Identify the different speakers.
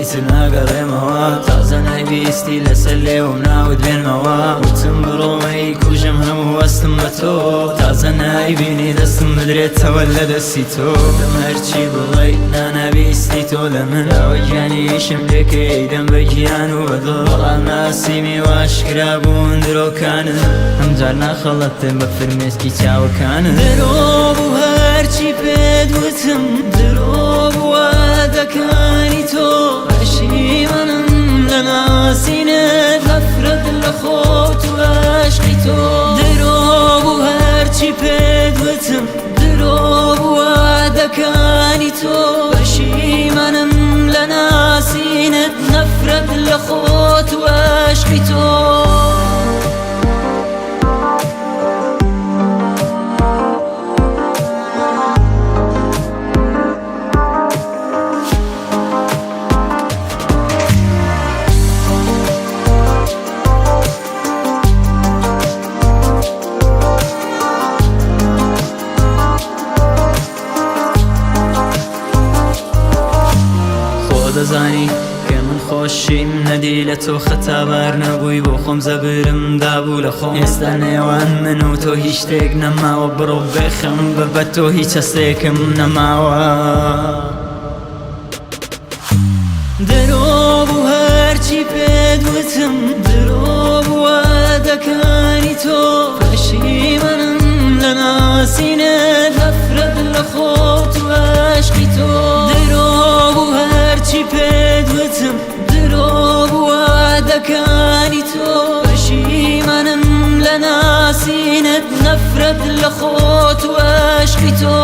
Speaker 1: ئیتر ناگەڕێمەوە. تازە نایبیستی لەسەر لێوم ناوت بێنمەوە. وتم بڕۆ مەیکوژم هەموو هەستم بە تۆ. تازە نایبینی دەستم بدرێتەوە لە دەستی تۆ. وتم هەرچی بڵێی نانابیستی تۆ لە من. داوای گیانیشم لێکەی دەم بە گیان و بە دڵ. بەڵام ناسیمی واشکرا بوون درۆکانت. ئەمجار ناخەڵەتێم بە فرمێسکی چاوەکانت. درۆ بوو هەرچی پێت وتم، درۆ بوو وعدەکانی تۆ. پەشیمانم لە ناسینت، نەفرەت لە خۆت و عەشقی تۆ. درۆ بوو هەرچی پێت وتم، درۆ بوو وعدەکانی تۆ. پەشیمانم لە ناسینت، نەفرەت لە خۆت و عەشقی تۆ. خۆ دەزانی کە من خۆشیم نەدی لە تۆ، خەتابار نەبووی بۆ خۆم زەبرم دابوو لە خۆم. ئێستا نێوان من و تۆ هیچ شتێک نەماوە، بڕۆ بێخەم بە بە تۆ هیچ هەستێکم نەماوە. درۆ بوو هەرچی پێت وتم، درۆ بوو وعدەکانی تۆ. پەشیمانم لە ناسینت، نەفرەت لە خۆت و عەشقی تۆ. درۆ بوو هەرچی پێت وتم، درۆ بوو وعدەکانی تۆ. پەشیمانم لە ناسینت، نەفرەت لە خۆت و عەشقی تۆ.